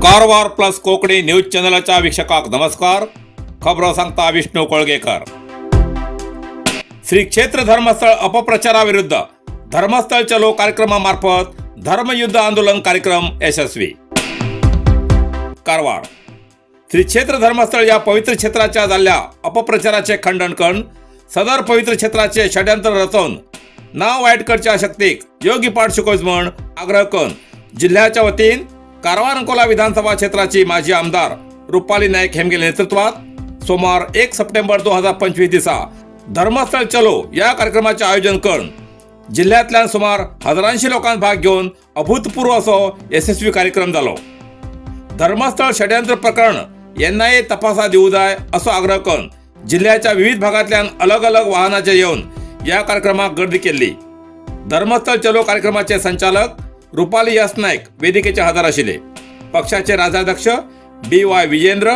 Karwar plus Konkani news चॅनलाच्या वीक्षकांक नमस्कार। खबरो सांगता विष्णू कोळगेकर। श्री क्षेत्र धर्मस्थळ अपप्रचाराविरुद्ध धर्मस्थळ चलो कार्यक्रमामार्फत धर्मयुद्ध आंदोलन कार्यक्रम यशस्वी। कारवार श्री क्षेत्र धर्मस्थळ या पवित्र क्षेत्राच्या जाल्ल्या अपप्रचाराचे खंडन करून सदर पवित्र क्षेत्राचे षड्यंत्र रचून नाव वायट करच्या शक्तीक योग्य पाठ शिकोवचो म्हूण आग्रह करून जिल्ह्याच्या वतीन कारवार अंकोला विधानसभा क्षेत्राची माजी आमदार रुपाली नाईक हेमगेले नेतृत्वात सोमवार 1 सप्टेंबर 2025 दिसा धर्मस्थळ चलो या कार्यक्रमाचे आयोजन करून जिल्ह्यातल्यान सुमार हजारांशी लोकांक भाग घेवन अभूतपूर्व असो यशस्वी कार्यक्रम जालो। धर्मस्थळ षड्यंत्र प्रकरण एनआयए तपासा दिवू जाय असो आग्रह करून जिल्ह्याच्या विविध भागांतल्यान अलग अलग वाहनाचे येवन या कार्यक्रमाक गर्दी केल्ली। धर्मस्थळ चलो कार्यक्रमाचे संचालक रुपाली यस नाईक वेदिकेचे हजर आशिल्ले। पक्षाचे राज्याध्यक्ष BY Vijendra,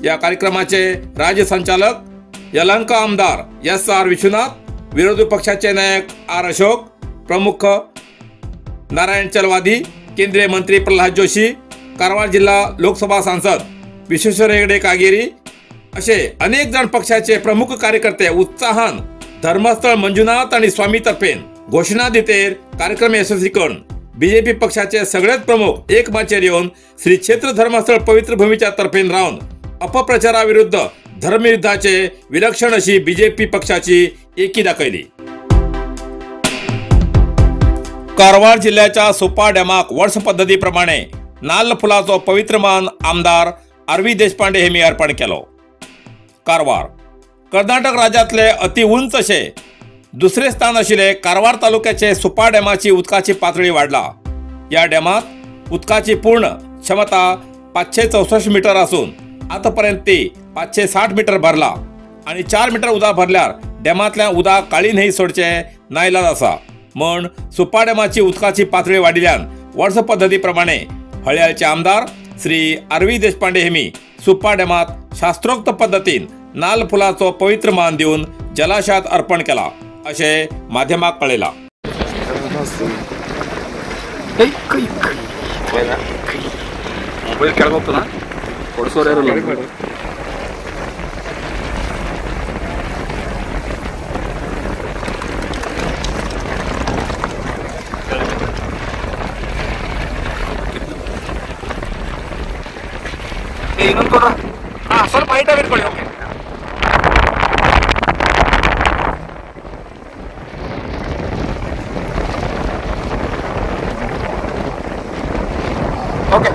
या कार्यक्रमाचे राज्य संचालक यलंका आमदार SR Vishwanath, विरोधी पक्षाचे नायक R Ashok, प्रमुख नारायण चलवादी, केंद्रीय मंत्री प्रल्हाद जोशी, कारवार जिल्हा लोकसभा सांसद विश्वेश्वर हेगडे कागेरी असे अनेक जण पक्षाचे प्रमुख कार्यकर्ते उत्साहान धर्मस्थळ मंजुनाथ आणि स्वामी तर्फेन घोषणा दितेर कार्यक्रम यशस्वी करून बीजेपी पक्षाचे सगळेच प्रमुख एक माचेर येवन श्री क्षेत्र धर्मस्थळ पवित्र भूमीच्या तर्फेन रावन अपप्रचाराविरुद्ध धर्मयुद्धाचे विलक्षण अशी बीजेपी पक्षाची एकी दाखयली। कारवार जिल्ह्याच्या सुपा डॅमाक वर्ष पद्धतीप्रमाणे नाल्ल फुलाचो पवित्र मान आमदार RV Deshpande हेमी अर्पण केलो। कारवार कर्नाटक राज्यांतले अति उंच अशे दुसरे स्थान आशिल्ले कारवार तालुक्याचे सुपा डॅमाची उदकाची पातळी वाडला। या डॅमात उदकाची पूर्ण क्षमता 564 मीटर असून आतापर्यंत ती 560 मीटर भरला आणि 4 मीटर उदक भरल्यार डॅमांतल्यान उदक काळी न्हंय सोडचे नाईलाज आसा। म्हण सुपा डॅमाची उदकाची पातळी वाडिल्ल्यान वर्ष पद्धतीप्रमाणे हळ्याळचे आमदार श्री RV Deshpande हेमी सुपा डॅमात शास्त्रोक्त पद्धतीन नाल फुलाचो पवित्र मान दिवन जलाशयात अर्पण केला अशें माध्यमाक कळयलां। ಸ್ವಲ್ಪ ಹೈಟ್ ಆಗಿ ಇಟ್ಕೊಳ್ಳಿ। Okay, okay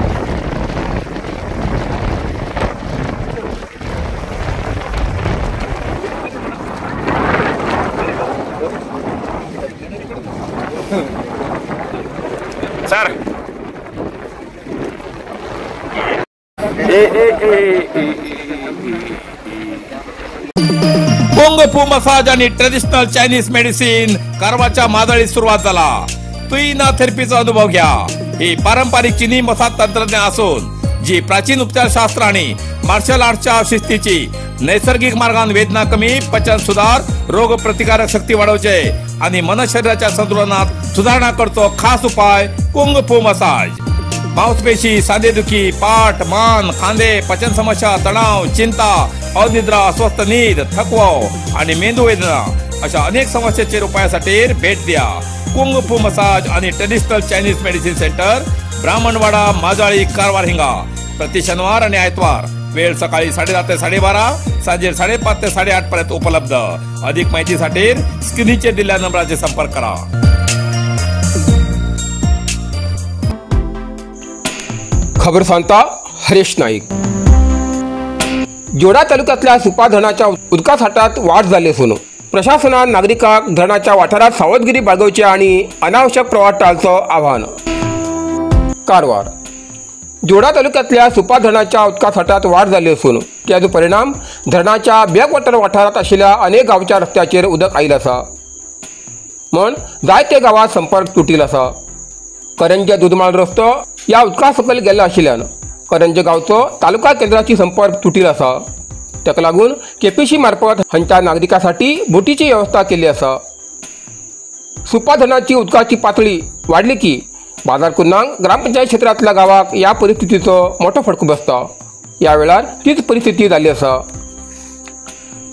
sir. Kung फू मसाज आणि ट्रेडिशनल चायनीज मेडिसिन कारवारच्या मादळीत सुरुवात झाला। तुईना थेरपीचा अनुभव घ्या। ही पारंपरिक चीनी मसाज तंत्रज्ञान असून जी प्राचीन उपचारशास्त्र आणि मार्शल आर्ट्सच्या शिस्तीची नैसर्गिक मार्गान वेदना कमी, पचन सुधार, रोग प्रतिकारक शक्ती वाढवचे आणि मन शरीराच्या संतुलनात सुधारणा करतो खास उपाय कुंग फू मसाज। मांसपेशी, सांधेदुखी, पाठ, मान, खांदे, पचन समस्या, तणाव, चिंता, अनिद्रा, अस्वस्थ नीद, थकवा आणि मेंदू वेदना अशा अनेक समस्येचेर उपायासाठी भेट द्या। कुंग फू मसाज आणि traditional Chinese medicine centre, Brahmanwada, Majali, Karwar हिंगा। प्रति शनिवार आणि आयतवार वेळ सकाळी 7:30 ते 12:30, सांजे 5:30 ते 8:30 पर्यंत उपलब्ध। अधिक माहितीसाठी स्क्रीनचेर दिलेल्या नंबराचे संपर्क करा। खबर सांगता हरेश नाईक। जोडा तालुक्यातल्या सुपा धरणाच्या उदका साठात वाढ झाली असून प्रशासनान नागरिकांक धरणाच्या वाठारात सावधगिरी बाळगुची आणि अनावश्यक प्रवास टाळचो आवाहन। कारवार जोडा तालुक्यातल्या सुपा धरणाच्या उदका साठात वाढ झाली असून त्याचो परिणाम धरणाच्या बॅकवॉटर वाठारात आशिल्ल्या अनेक गांवच्या रस्त्याचेर उदक आयिल्लें आसा, म्हण जायते गांवांत संपर्क तुटिल्लो आसा। करंजे दुदमाळ रस्तो ह्या उदका सकयल गेल्लो आशिल्ल्यान करंजे गांवचो तालुका केंद्राची संपर्क तुटील आसा. ताका लागून केपीसी मार्फत हांच्या नागरिकांसाठी बोटीची व्यवस्था केल्ली आसा. सुपा धरणाची उदकाची पातळी वाडली की बाजारकुन्नांग ग्रामपंचायत क्षेत्रांतल्या गांवाक ह्या परिस्थितीचो मोठो फटको बसता. ह्या वेळार तीच परिस्थिती जाल्ली आसा.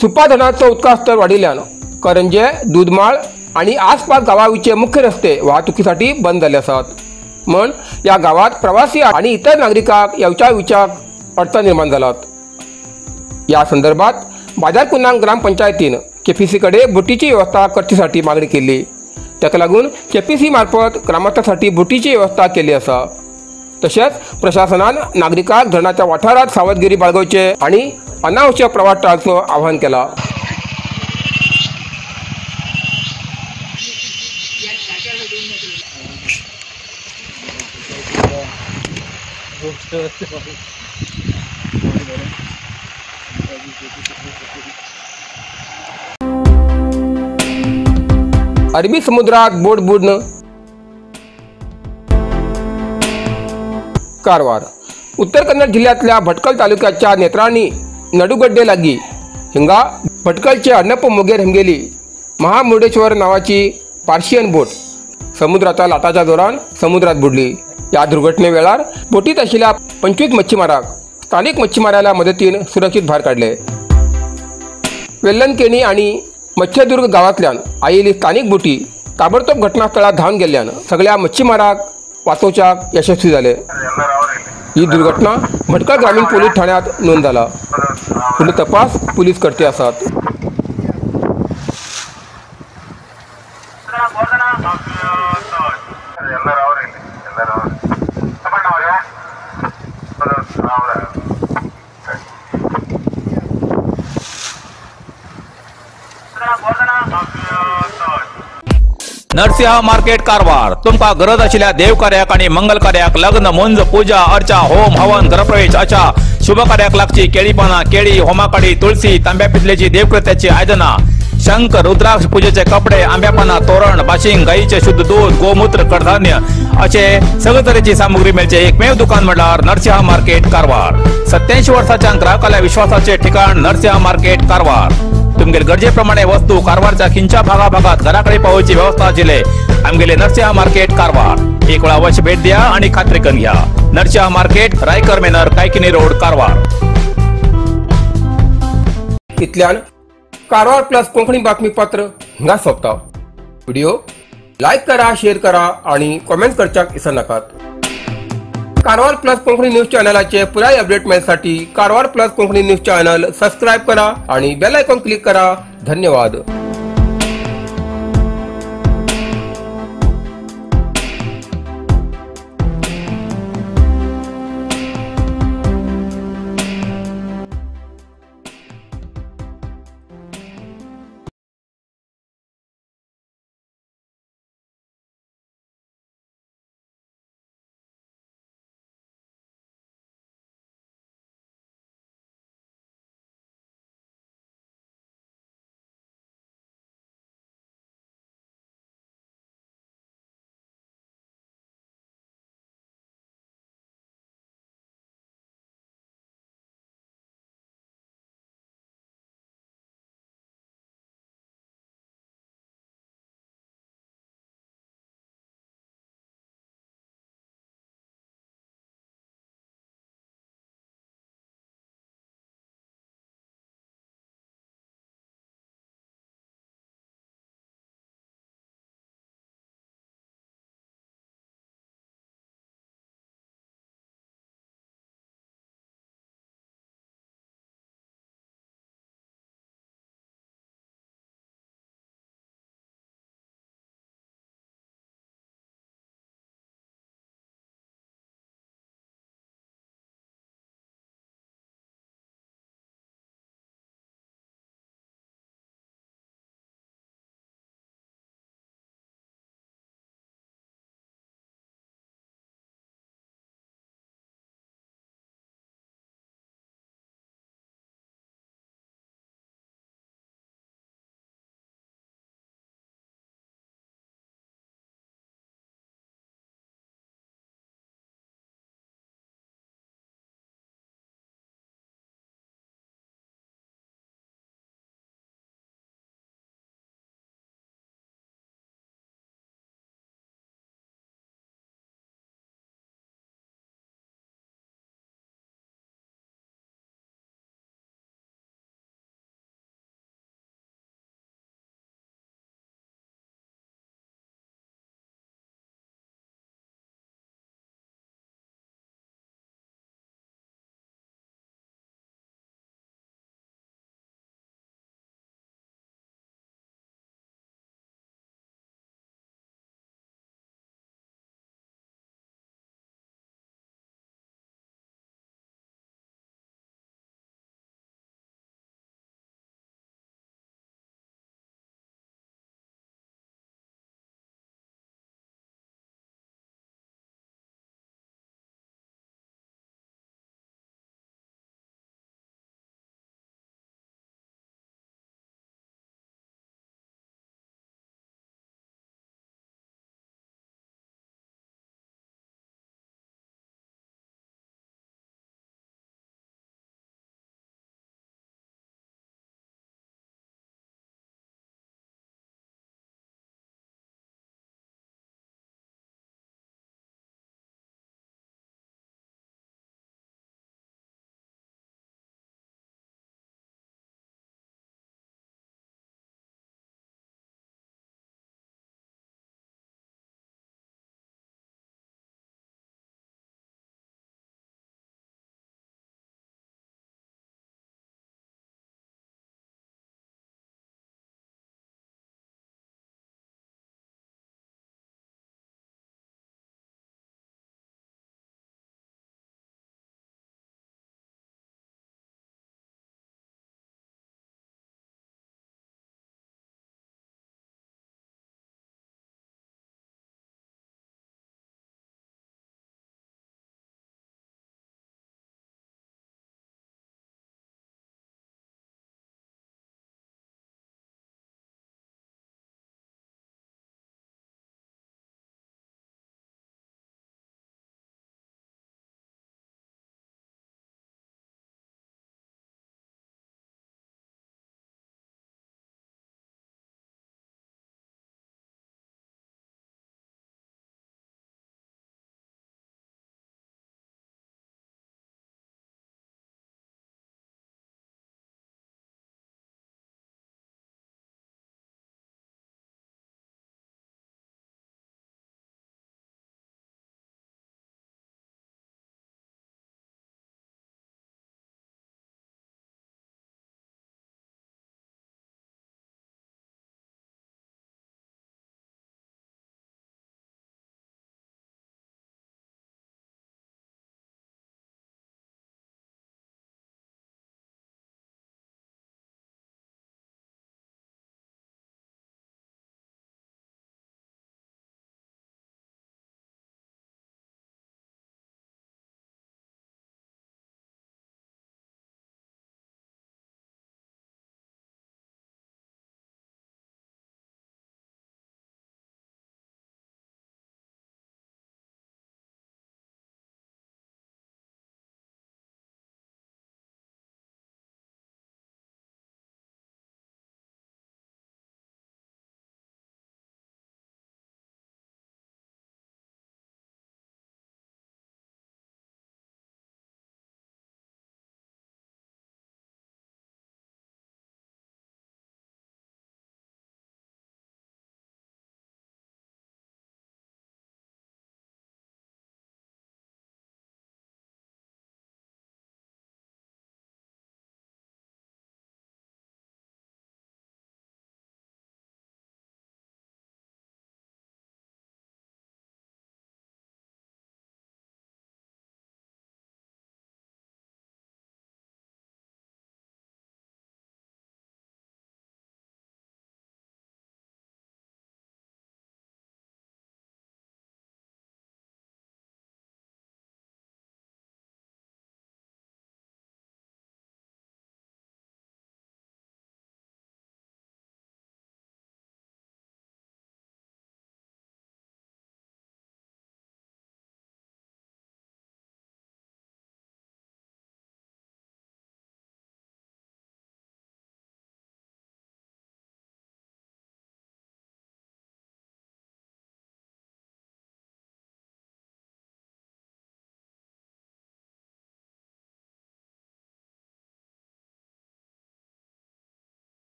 सुपा धरणाचो उदका स्तर वाडिल्ल्यान करंजे, दुदमाळ आनी आसपास गांवांचे मुख्य रस्ते वाहतुकीसाठी बंद जाल्ले आसात. म्हण ह्या गांवांत प्रवासी आनी इतर नागरिकांक येवच्या विचाक अडचण निर्माण जालात. या संदर्भात बाजारकुन्नांग ग्रामपंचायतीन केपीसी कडेन बोटीची व्यवस्था करचेसाठी मागणी केली. ताका लागून केपीसी मार्फत ग्रामस्थांसाठी बोटीची व्यवस्था केल्ली आसा. तशेंच प्रशासनान नागरिकांक धरणाच्या वाठारांत सावधगिरी बाळगुचे आनी अनावश्यक प्रवास टाळचो आवाहन केला. अरबी समुद्रात बोट बुडणं. कारवार उत्तर कन्नड जिल्ह्यातल्या भटकल तालुक्याच्या नेत्राणी नडुगड्डे लागी हिंगा भटकलचे अर्णप्प मोगेर हेमगेली महामुर्डेश्वर नावाची पार्शियन बोट समुद्राच्या लाटाच्या जोरान समुद्रात बुडली. या दुर्घटने वेळार बोटीत आशिल्ल्या 25 मच्छीमाराक स्थानिक मच्छीमाराच्या मदतीन सुरक्षित भायर काडले. वेल्लनकेणी आनी मच्छदुर्ग गांवांतल्यान आयिल्ली स्थानिक बोटी ताबडतोब घटनास्थळार धांवन गेल्ल्यान सगळ्या मच्छीमाराक वाचोवच्याक यशस्वी जाले. ही दुर्घटना भटकळ ग्रामीण पोलीस ठाण्यात नोंद जाला. फुडलो तपास पोलीस करते आसात. नरसिंहा मार्केट कारवार तुमका गरज आशिल्ल्या देवकार्याक आनी मंगल कार्याक, लग्न, मुंज, पूजा अर्चा, होम हवन, गृहप्रवेश अशा शुभ कार्याक लागची केळी पानां, केळी, होमाकाडी, तुळसी, तांब्या पितलेची देवकृत्याची आयदनां, शंख, रुद्राक्ष, पूजेचे कपडे, आंब्या पानां, तोरण, बाशिंग, गायीचे शुद्ध दूध, गोमूत्र, कडधान्य असे सगळे तरेची सामुग्री मेळचे एकमेव दुकान म्हळ्यार नरसिंहा मार्केट कारवार. 87 वर्साच्या ग्राहकाल्या विश्वासाचे ठिकाण नरसिंहा मार्केट कारवार. तुमगेल गरजेप्रमाणे वस्तू कारवारच्या खिंच्या भागाभागात घराकडे पावोवची व्यवस्था आशिल्ले आमगेले नरसिंहा मार्केट कारवार. एक वेळा अवश्य भेट द्या आणि खात्री करून घ्या. Narasimha market, Raikar manor, Kaikini road, Karwar. इतल्यान कारवार प्लस कोंकणी बातमीपत्र हिंगा सोंपता. व्हिडिओ लायक करा, शेअर करा आणि कॉमेंट करच्याक विसरनाकात. कारवार प्लस कोंकणी न्यूज चॅनलाचे पुराय update मेळसाठी Karwar plus Konkani news channel subscribe करा आणि बेल आयकॉन क्लिक करा. धन्यवाद.